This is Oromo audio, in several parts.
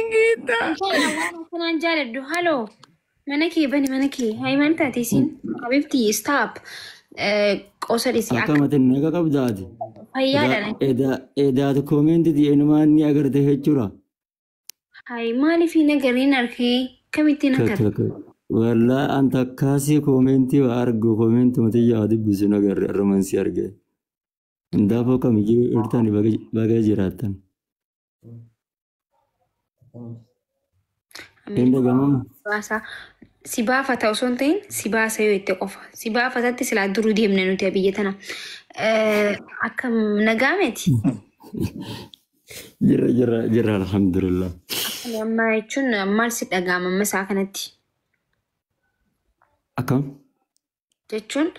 Geeta. Inshallah waan akkanaan jaaladhu. Haloo. Mana kee bani mana kee. Hayi maal taate isin? Habibti stop. Qosa dhisi Akka akka matin naga qabdaati. fayyaadha. Edaatu koomenti eenyumaan ni agarte jechuudha. Hayi maaliif hin agarreen arkee kamittiin agarre? Wallaa an takkaasii koomentii waa argu koomentii matiyyaa waa dubbisu hin agarre arromansii arge. Hundaafuu kamiyyuu irtaan baga jiraattan. Hin dhagamamu. Baasa. Si baafata osoo hin ta'in si baasa yoo itti qofa. Si baafatatti silaa duruu deemna nuti biyya tana. Akkam nagaa miti. Jira jira jira alhamdulillah. Amma jechuun maal si dhaga'ama amma isaa kanatti? Akkam? Jechuun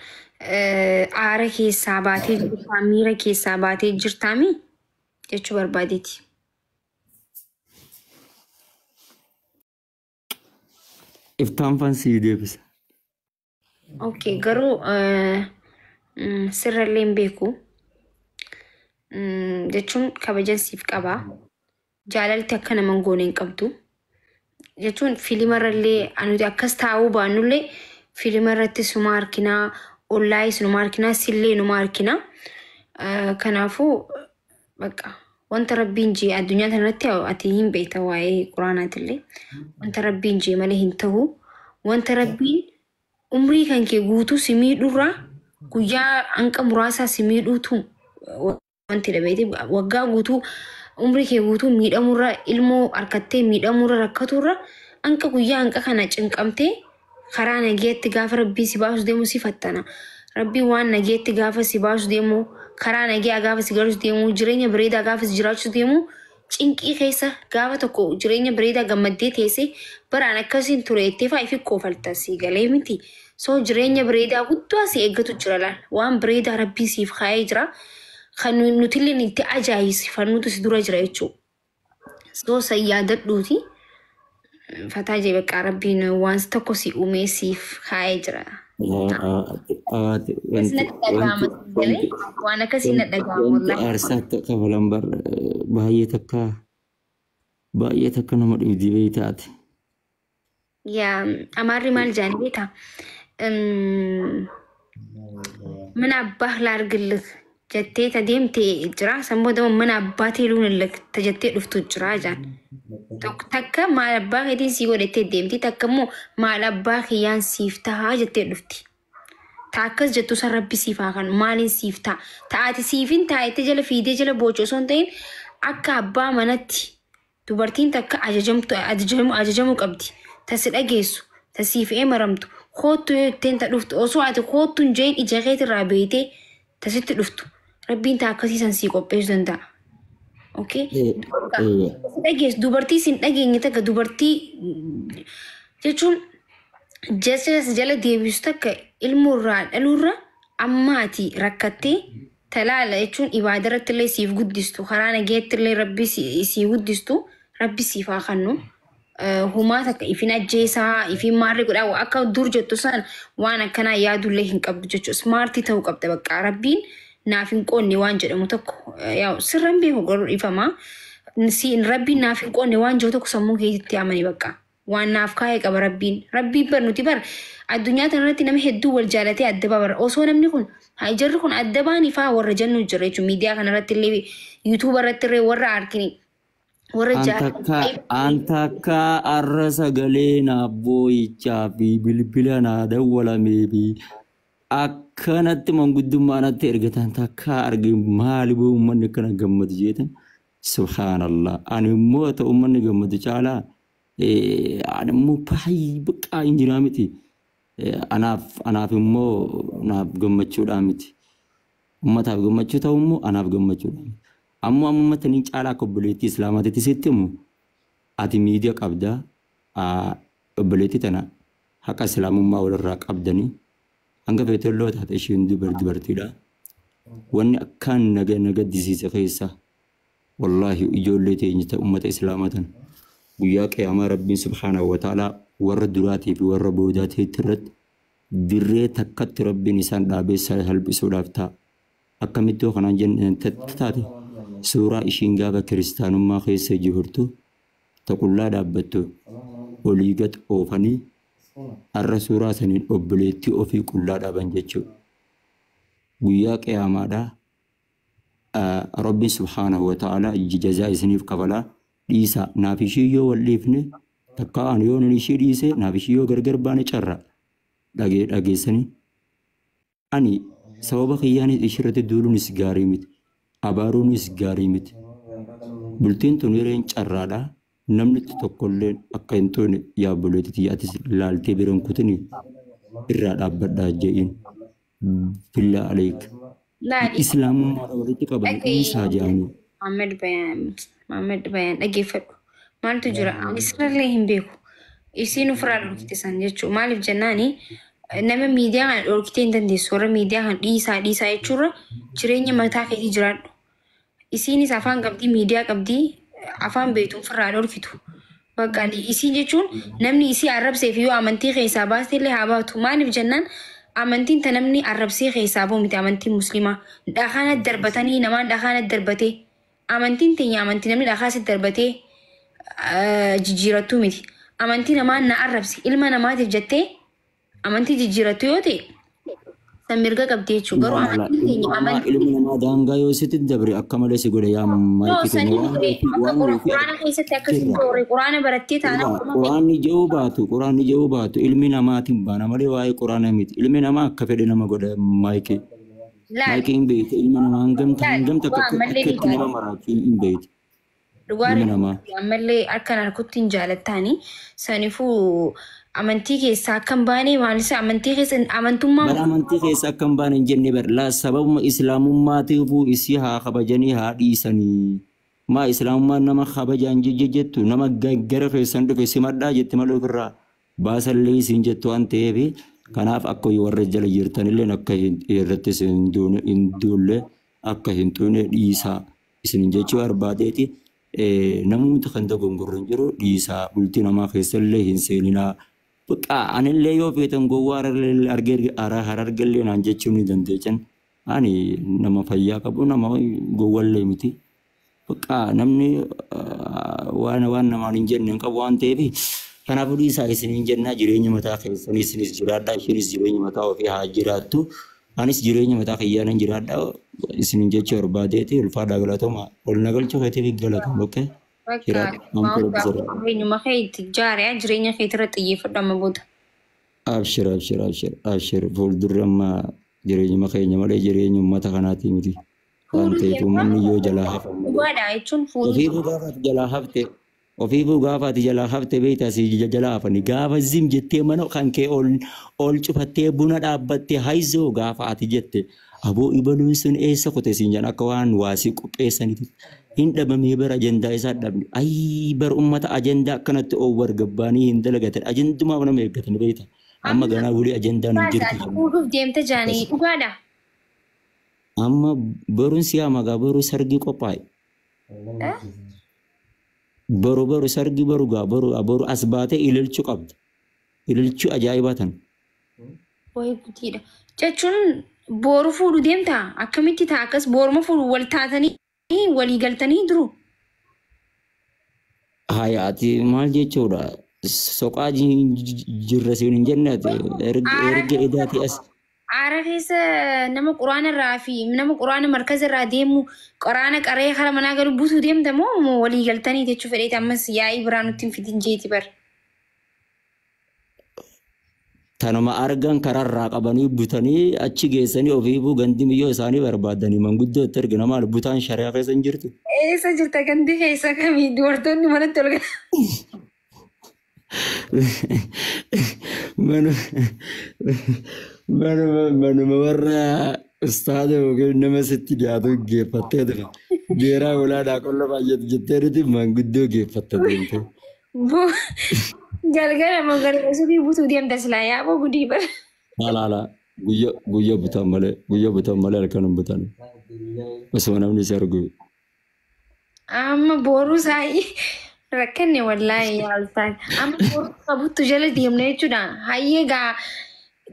aara keessaa baatee jirtaa miira keessaa baatee jirtaami jechuu barbaadeeti. Iftaan fan sii deebisa. Okay, garuu sirrallee hin beeku. Jechuun kabajan siif qaba. Jaalalti akka nama hin goone hin qabdu. Jechuun fiilimarrallee nuti akkas taa'uu baannullee fiilimarratti suma arginaa, ollaayis numa arginaa, sillee numa arginaa. Kanaafuu bakka wanta rabbiin jee addunyaa kanarratti ati hin beekta waa'ee quraanaatillee. Wanta rabbiin jee malee hin ta'u. Wanta rabbiin umrii kan kee guutuu si miidhurraa guyyaa hanqa muraasaa si miidhuutu wanti dhabeeti waggaa guutuu umrii kee guutuu miidhamurra ilmoo harkattee miidhamurra rakkaturra hanqa guyyaa hanqa kana cinqamtee karaa nageetti gaafa rabbiin si baasu deemu si fattana. Rabbiin waan nageetti gaafa si baasu deemu karaa nagiyaa gaafa si galchu deemu jireenya bareedaa gaafa si jiraachu deemu cinqii keessa gaafa tokko jireenya bareedaa gammaddee teessee baraan akkasiin ture ettee fa'aa ifi koofalta si galee miti. So jireenya bareedaa guddaa si eeggatu jira laal. Waan bareedaa rabbiin siif kaa'ee jira. Kan nutillee itti ajaa'ibsiifannutu si dura jira jechuudha. So san yaadadhuuti. Fataa jee bakka rabbiin waan tokko si uumee siif kaa'ee jira. Akkas natti dhaga'ama galee waan akkasii na dhaga'ama Wanti wallaahi. aarsaatti kafalan bar baay'ee takka nama dhibdi beektaati. Yaa Amaarri maal jedhan beektaa? ምን አባህ ላርግልህ jettee ta deemte jira. San booda mana abbaa teeluun ta jettee dhuftu jira jaan. Takka maal abbaa keetiin sii godhattee deemti takka immoo maal abbaa kiyyaan siif tahaa jettee dhufti. Ta akkas jettu san rabbi siif haa kennu maaliin siif ta'a. Ta ati siifin taa'ittee jala fiidee jala boocu osoo hin ta'in akka abbaa manatti dubartiin takka ajajamtu ajajamuu qabdi. Ta si dhageessu ta siif maramtu koottu yoo jetteen ta dhuftu osoo ati koottu hin jeen ija keetirraa beeytee ta sitti dhuftu. Rabbiin ta akkasii san sii qopheessuu danda'a. Okay? Si dhageessu dubartii sin dhageenye takka dubartii jechuun jecha si jala deebisu takka ilmoo irraa dhaluurra amma ati rakkattee talaala jechuun ibaada irratti illee siif guddistu karaa nageetti illee rabbi sii guddistu rabbi siif haa kennu. Humaa takka ifin ajjeesaa ifin maarri godhaa akka dur jettu san waan akkanaa yaadullee hin qabdu jechuudha. Smaartii ta'uu qabda bakka rabbiin naaf hin qoonne waan jedhamu tokko yaa'u sirran beeku garuu dhiifama. Rabbiin naaf hin qoonne waan jiru tokko sammuu keetitti amani bakka. Waan naaf kaa'ee qaba rabbiin. Rabbiin bar nuti bar addunyaa kanarratti nama hedduu wal jaalatee adda ba'a. Osoo namni kun jarri kun adda ba'anii fa'aa warra jennu jira jechuudha. Miidiyaa kanarratti illee yuutuuba irratti illee warra argini. Warra jaalatan. An takka arra sagalee naaf boo'ichaa fi bilbila naa dawwalamee fi akkanatti manguddummaa natti ergatan takka arge maali boo uummanni akkana gammadu jeetan subhaanallah. Ani immoo ta'u uummanni gammadu caalaa ani immoo baay'ee baqqaa hin jiraa miti. Anaaf immoo naaf gammachuudhaa miti. Uummataaf gammachuu ta'u immoo anaaf gammachuudha. Ammoo amma uummata ni caalaa akka obboleettii islaamaatitti sitti himu ati miidiyaa qabdaa obboleettii tana haqa islaamummaa walirraa qabdanii hanga feetelloo taate isheen dubartiidha. Wanni akkaan na gaddisiise keessa wallaahi ijoollee teenya ta uummata islaamaa tana guyyaa qiyaamaa rabbiin subhaanahu wa ta'aalaa warra duraatii fi warra boodaatii irratti dirree takkatti rabbiin isaan dhaabee salphisuudhaaf ta'a. Akkamitti kanaan taate suuraa ishiin gaafa kiristaanummaa keessa jirtu Ta qullaa dhaabbattu olii gad oofanii har'a suuraa saniin obboleettii ofii qullaa dhaaban jechuudha. Guyyaa qiyaamaadhaa Rabbi subhaanahu wa ta'ala jazaa isiniif kafalaa. Dhiisaa, naaf ishii yoo wal dhiifne, takkaa ani yoo ishii dhiise, naaf ishii yoo gargar baane, carra dhagee dhageessanii ani sababa kiyyaanis ishirratti duuluunis gaarii miti, abaaruunis gaarii miti. Bultiin tun hireen carraadhaa, namni tokkollee akka hin toone. Yaa obboleettii, atis laaltee biran kutini, irraa dhaabbadhaa je'iin, billaa aleek. Laali. Islaamummaadha walitti qaban. Dhaga'i. Dhiisaa jedhanii. Muhammad Bayaan, Muhammad Bayaan, dhaggeeffadhu. Maaltu jira? Ani sirallee hin beeku. Isiin ofirraa dhorkite san jechuudha. Maaliif jennaani, nama miidiyaa kana dhorkitee hin dandeessu. Warra miidiyaa kana dhiisaa dhiisaa jechuurra jireenya mataa keetii jiraadhu. Isiinis afaan qabdii, miidiyaa qabdii, afaan beektu ofirraa dhorkitu. Bakka isii jechuun namni isii arrabseef yoo amantii keessaa baaste illee haa baatu. Maaliif jennaan, amantiin ta namni arrabsee keessaa bahu miti amantiin musliimaa. Dhakaana darbatanii namaan dhakaana darbatee, amantiin teenya amantii namni dhakaa si darbatee jijjiirattuu miti. Amantii namaan na arrabse ilma namaatiif jettee amantii jijjiirattu yoo ta'e, san mirga qabdi jechuudha. Garuu amantiin Ilmi teenya namaa amantii ilmi namaa daangaa yoo sitti dabre akka malee si godhe yaa Yoo maayikii sanii waan godhe ofii akka waan ofii quraana keessatti akkasitti jirra. toore quraana barattee taanaan Dhugaa quraanni jedhuu baatu, quraanni jedhuu baatu, ilmi namaatiin baana malee waa'ee quraana miti. Ilmi namaa akka fedhe nama godha, maayikii. Laali. Maayikii hin beektu, ilmi namaa hangamta Laali. hangamta Dhugaa akka ammallee akka ni itti nama jaalata. maraachuu hin beektu. Dhugaa Ilmi namaa. ammallee harkaan harkutti hin jaalattaani. Saniifuu amantii keessaa akka hin baane maalisa amantii keessa amantummaa Bara amantii keessa akka hin baane hin jenne bar laa, sababuma islaamummaatiifuu isii haa kabajanii haa dhiisanii. Maa islaamummaan nama kabajaan jettu, nama gara keessan dhufe simadhaa jetti malee ofirraa baasallee isiin jettu waan ta'eef, kanaaf akka warra jala jirtanillee akka irrattis hin duulle, akka hin tuune dhiisaa isin jechuu barbaadeeti. Namoota kan dogongorru hin jiru, dhiisaa, bultii namaa keessallee hin seeninaa. Bakka anillee yoo feetan gowwaa argee harargallee naan jechuu ni dandeechan. Ani nama fayyaa qabu, nama gowwallee miti. Bakka namni waan namaan hin jenne hin qabu waan ta'eef, kanaafuu dhiisaa isiniin jennaa. Jireenya mataa keessanii isinis jiraadhaa, ishinis jireenya mataa ofii haa jiraattu. Anis jireenya mataa kiyyaa nan jiraadhaa isiniin jechuu barbaadeeti. Ulfaadhaa, galatooma, ol na galchuu keetiif galatooma. Okay? Bakka Jiraadha. Amtuu Rabbi sirraa. jireenyuma kee itti jaariyaa, jireenya keetirra xiyyeeffadhu amma booda. Abshir, abshir, abshir, abshir, fuuldurri amma jireenyuma keenya malee jireenya uummata kanaatii miti. Waan Fuudhuu ta'eef deemtaa uummanni yoo jalaa hafan malee. Dhugaadha jechuun fuudhuu Ofiifuu gaafa ati jalaa hafte, ofiifuu gaafa ati jalaa hafte beektaa, si jalaa hafani. Gaafa zim jettee mana kan kee ol ol cufattee buna dhaabbattee hayzoo gaafa ati jette, aboo ibaluun sun eessa kute siin jedhan, akka waan waasii qopheessaniiti. Hin dhabamee bara ajandaa isaa dhabne. Ayii, bara uummata ajandaa akkanatti oowwar gabbaanii hin dalagatan. Ajandumaaf nama eeggatan beektaa. Amma ganaa bulii ajandaan hin jirtu jenna. Fuudhuuf deemta jaanii dhugaadha. Amma boruun siyaa magaa, boru sargii qophaa'e. Boru, boru sargi, boru gaa, boru boru as baatee ililchuu qabda. Ililchuu ajaa'ibaa tan. Wayii gutiidha. Jechuun boru fuudhu deemtaa, akkamitti ta'a akkas boruma fuudhu wal taatanii walii galtanii duru? Haya, ati maal jechuudha? Soqaa jirra siin hin jenne ati erga edaati as. Aara keessa nama quraana irraa fi nama quraana markaza irraa deemu, quraana qaree kara manaa galu butuu deemta moo walii galtanii jechuu fedheeti? Ammas yaa'ii biraa nutti hin fidin jeeti bar. Tanuma argan kararraa qabanii butanii achi geessanii ofiifuu gandi miyyoo isaanii barbaadanii manguddoo itti ergina. Maal, butaan shari'aa keessa hin jirtu. Eessa jirta? Gandi keessa kamii dubartoonni manatti ol galan? Manuma warra ustaada yookiin nama sitti dhiyaatu geeffattee ture. Beeraa olaanaa qolla baay'atu jettee nuti manguddoo geeffatta deemte. Galgala moo galgala subii butuu deemta silaa, yaaboo gudii bara. Haala guyya guyya butan malee, guyya butan malee halkan hin butan. Osoo namni si argu. Amma boruu saayii rakkanne wallaahi yaa ustaad. Amma boruu qabuttu jala deemna jechuudha. Hayyee gaa,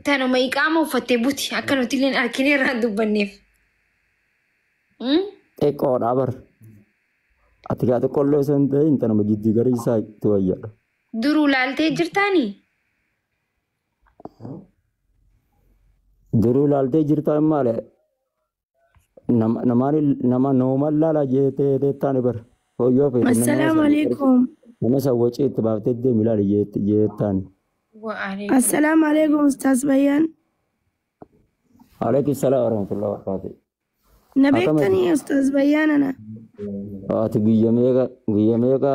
tanuma iqaama uffattee buti akka nuti illee argine irraa dubbanneef. Xiqqoodha bar. Ati gaa xiqqoollee osoo hin ta'in tanuma jidduu gara isaa itti wayyaadha. Duruu laaltee jirtaanii? Duruu laaltee jirtaa maali? Namaan nama nooman laala jettee teettaan bara. Hoyyoo feete nama Assalaamu alaikum. Nama isa wacii itti baaftee deemi ilaali jettaan. Wa'alaikum. Assalaamu alaikum Ustaaz Bayyaan. Alaikum salaam warahmatullahi wabarakatuh. Na beektanii Ustaaz Bayyaan ana. Ati guyya meeqa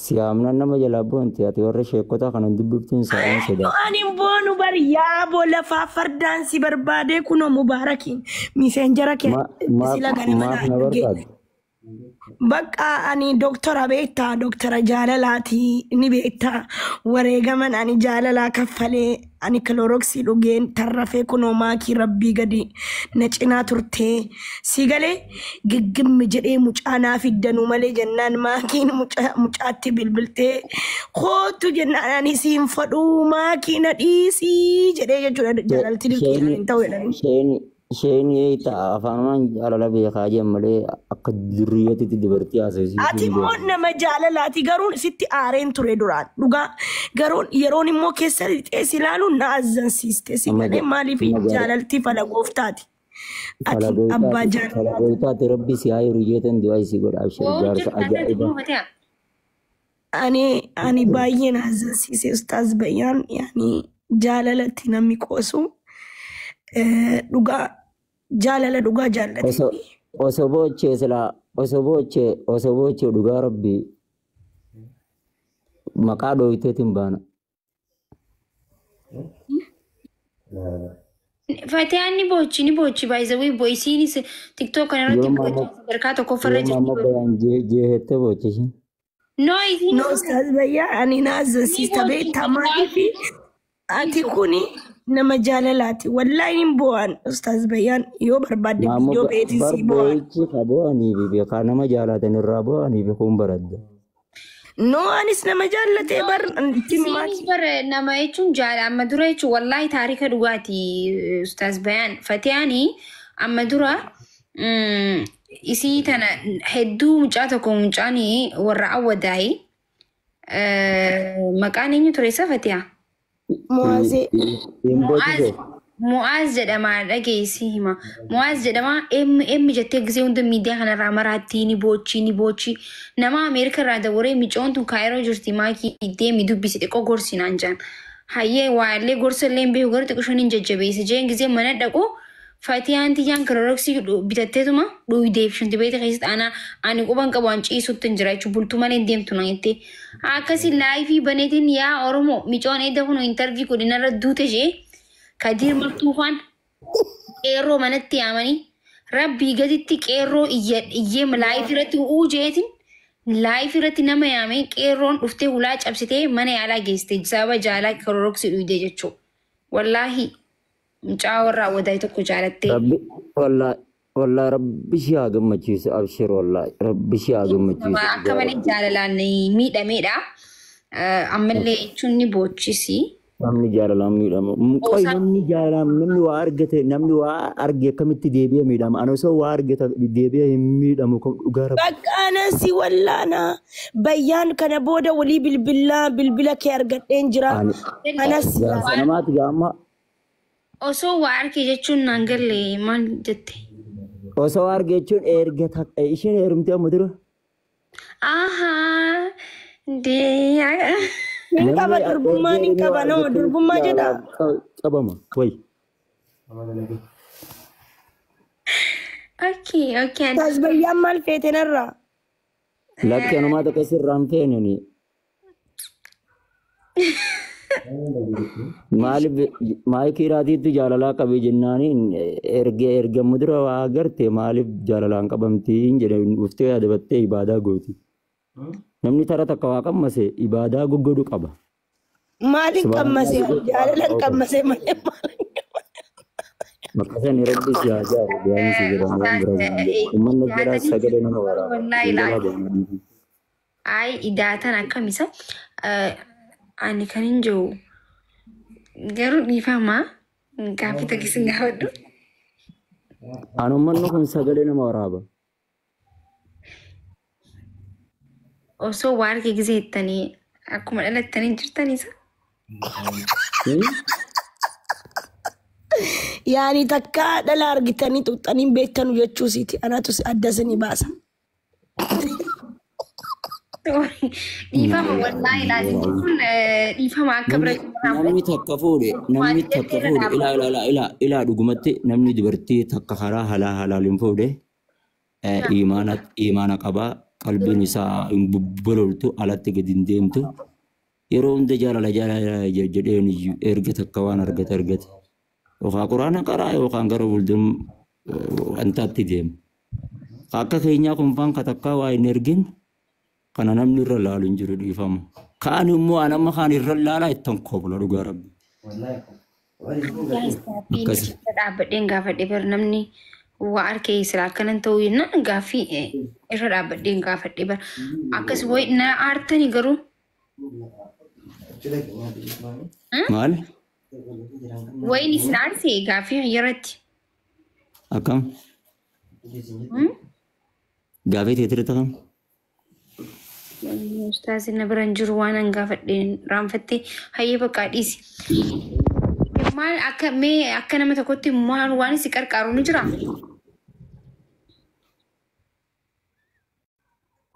siyaamna nama jalaa boonti, ati warra sheekota kanan dubbiftuun sa'aan sodaa. Ani boonu bari yaaboo lafaa fardaan si barbaadee kunoo Mubaarakiin Messenger kee sila ganama Maaf na na arge. barbaadde? Bakka ani doktora beektaa, doktora jaalalaati ni beektaa, wareegaman ani jaalalaa kaffalee, ani Clorox dhugeen tarrafee, kunoo maakii rabbii gadi na cinaa turtee si galee giggimmi jedhee mucaa naa fiddanuu malee jennaan, maakiin mucaatti bilbiltee kootu jennaan, ani siin fadhuu maakii na dhiisii jedhee jechuudha, jaalalti dirqiidhaan hin ta'u jedhanii. Isheen afaanumaan jaalala beekaa jeen malee akka durriyyatitti dubartii haasofsiisuu Ati hin immoo beeku. nama jaalalaati, garuu sitti aareen ture duraan dhugaa, garuu yeroon immoo keessa lixee si ilaalu na azzansiiste si Amma galee, maaliif jaalalti fala gooftaati. Ati abbaa Fala jaalalaati. gooftaati, rabbi si haa jiru jeetan du'aa isii godha, abshir Oo jaarsa jirta ajaa'iba. Fatiha. Ani baay'ee na azzansiise Ustaaz Bayyaan, yaani jaalalatti namni qoosu dhugaa jaalala dhugaa Osoo jaallatee. Osoo boochee silaa osoo boochee dhugaa rabbi maqaa dhooyteetiin baana. Fatiyaan ni boochi, ni boochi, by the way, isiinis TikTok kana irratti Yoo boochi maama sadarkaa tokkoffarra yoo maama jirti. bayaan jeehettee boochisi. No, isiin No, Ustaaz Bayyaa, ani na ni azzansiista boochi beektaa, maaliif ati kuni nama jaalalaati. Wallaahi hin bo'an Ustaaz Bayyaan, yoo barbaadde Maama viidiyoo beetii bar sii bo'an. boo'ichi ka bo'anii fi ka nama jaalatan irraa bo'anii fi kun baradda. No, anis nama jaallatee bar itti Isiinis himaati. bar nama jechuun jaala amma dura jechuun, wallaahi taarika dhugaati Ustaaz Bayaan. Fatiyaanii amma dura isii tana hedduu mucaa tokko, mucaan warra awwadaayi, maqaan eenyu ture isa Fatiyaa? Mo'aazee. Hin Mu'aaz boochise. Mu'aaz jedhama, dhageessi hima. Mu'aaz jedhama, M M jettee gisee hunda miidiyaa kanarraa maraatti ni boochi, ni boochi. Nama Ameerika irraa dabaree micoon tun Kaayiroo jirti, maakii deemi dubbisi xiqqoo gorsi naan jaan. Hayyee, waallee gorsa illee hin beeku, garuu xiqqoo isheen hin jajjabeesse jeen. Gisee mana dhaqu Fatiyaan tiyyaan Clorox bitatteetuma dhuydeef shanti beekte keessatti ana ani quban qabu an ciisutti hin jira jechuun, bultuu malee hin deemtu na jettee. Akkasii live baneetiin, yaa Oromoo, micoon eeda kun interview godinarra duute jee, Kadiir Martuufaan qeerroo manatti yaamanii, rabbii gaditti qeerroo iyyee live irratti u'uu jeetiin live irratti nama yaamee, qeerroon dhuftee hulaa cabsitee mana yaalaa geessite sababa jaalaa Clorox dhuyde jechuudha. Wallaahi mucaa warra awwadaay tokko jaalattee. Rabbi wallaahi wallaahi rabbi si haa gammachiisu, abshir, wallaahi rabbi si haa gammachiisu. Akka malee jaalalaan miidhameedha. Ammallee jechuun ni boochisi. Namni jaalalaan miidhama. Qoy, namni jaalalaan, namni waa argate, namni waa arge akkamitti deebi'ee miidhama? Ani osoo waa argate deebi'ee hin miidhamu dhugaa rabbi. Bakka anas si wallaana. Bayyaan kana booda walii bilbilaa, bilbila kee argadheen jira. Ani Anas jaarsa namaati gaama. Osoo waa arge jechuun naan galle, maal jette? Osoo waa arge jechuun erga takka isheen heerumtee amma dura. Ahaa. Dee. Hin qaba, durbummaan hin qaba, no durbummaa jedha. Qabama wayi. Okay. Ustaaz Bayyaan maal feete narraa? Lakki, anumaa takka sirraan feenani. Maaliif maayikii raatiitti jaalalaa qabee jennaaniin, erga erga mudura waa agarte maaliif jaalalaan qabamtii hin jedhe, dhuftee adabattee ibaadaa gooti. Namni tara takka waa qammase ibaadaa goggodu qaba. Maaliin qammase? Jaalalan qammase malee maaliin qammase? Bakka sani rabbi si haa jaaru, du'aan si jedhamu waan biraa hin jedhu. Uummanni biraa sagalee nama waraaba. Wallaahi laa. Ay, idaatan akkam isa ani kan hin jiru garuu dhiifamaa gaaffii takkisin gaafadhu. Ani uummanni kun sagalee nama waraaba. Osoo waa arge gisee jettanii akkuma dhalattanii jirtaniisa. Yaani takka dhala argitanii tuqxanii hin beektanu jechuusiiti. Anatu adda isinii baasa. Dhiifama wallaahi laazim jechuun dhiifama akka bira Namni takka fuudhe, namni takka fuudhe, ilaa ilaa ilaa ilaa, dhugumatti namni dubartii takka karaa halaa halaaliin fuudhe imaana imaana qabaa, qalbiin isaa hin bololtu, alatti gadi hin deemtu. Yeroo hunda jaalala jaalala jedheen iyyuu erga takka waan argate argate. Yookaan quraana qaraa yookaan gara fuuldura wantaatti deema. Akka keenyaa kun faan ka takkaa waa hin ergin kana namni irra laalu hin jiru, dhiifama. Kaan immoo an amma kaan irra laalaa ittan kobla, dhugaa rabbi. Akkas. Dhaabbadheen gaafadhe bar, namni waa harkee sila akkanan ta'uu jennaan gaaffii irra dhaabbadheen gaafadhe bar, akkas wayi na aartani garuu. Maal? Wayin isin aarsee gaaffii irratti. Akkam? Gaafii teetira ta'am? Ustaazi na bira hin jiru, waan an gaafadheen raanfattee. Hayyee, bakka dhiisi. Maal akka mee akka nama tokkotti maal waan si qarqaaru ni jira?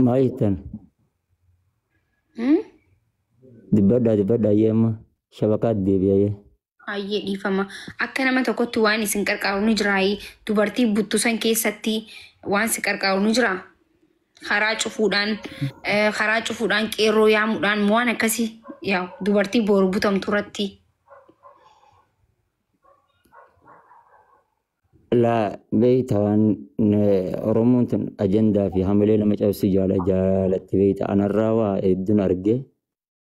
Maal jettan? Dubbadhaa, dubbadhaa, ayyee, amma shabakaatti deebi'ee. Hayyee, dhiifama. Akka nama tokkotti waan isin qarqaaru ni jira. Dubartii buttusan keessatti waan si qarqaaru ni jira. Karaa cufuudhaan qeerroo yaamuudhaan waan akkasii yaa dubartii boru butamtu irratti. Laa, beeyta, waan Oromoon tun ajandaa fi hamilee nama cabsu jaalatti, beeyta, anarraa waa hedduun arge.